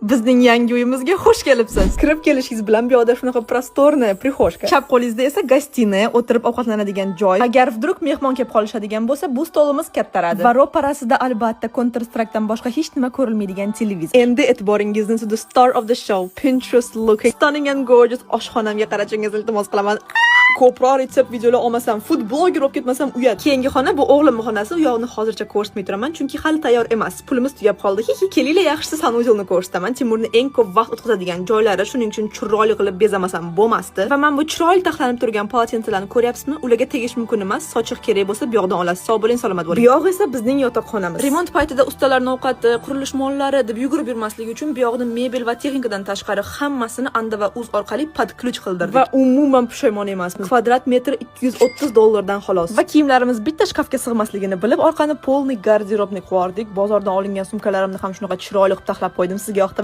Bizning yangi uyimizga xush kelibsiz. Kirib kelishingiz bilan bu yoqda shunaqa просторная прихожка. Chap qo'lingizda esa гостиная, o'tirib ovqatlanadigan joy. Agar вдруг mehmon kelib qolishadigan bo'lsa, bu stolimiz kattaradi. Va ro'parasida albatta Counter Strike'dan boshqa hech nima ko'rilmaydigan televizor. Endi e'tiboringizni to the star of the show, Pinterest looking stunning and gorgeous oshxonamga qarashingizni iltimos qilaman. Ko'proq retsept videolar olmasam, food blogger bo'lib ketmasam uyat. Keyingi xona bu o'g'limning xonasi. U yog'ini hozircha ko'rsatmay turaman, chunki hali tayyor emas. Pulimiz tugab qoldi. Hi hi, kelinglar, yaxshisi санузел ni ko'rsataman. Timurni eng ko'p vaqt o'tkazadigan joylari, shuning uchun chiroyli qilib bezamasam bo'lmasdi. Va mana bu chiroyli taxlanib turgan полотенца larni ko'ryapsizmi? Ularga tegish mumkin emas. Sochiq kerak bo'lsa, bu yoqdan olasiz. Sog' bo'ling, salomat bo'ling. Bu yoq esa bizning yotoqxonamiz. Remont paytida ustalarning ovqati, qurilish mollari deb yugurib yurmasligi uchun bu yoqda mebel va texnikadan tashqari hammasini Andava uz orqali под ключ qildirdik. Va umuman pushaymon emasmiz. Kvadrat metr 230 dollardan xolos. Va kiyimlarimiz bitta shkafga sig'masligini bilib, orqani полный гардеробный qilib. Bozordan olingan sumkalarimni ham shunaqa chiroyli qilib taxlab qo'ydim. Sizga yoqdimi?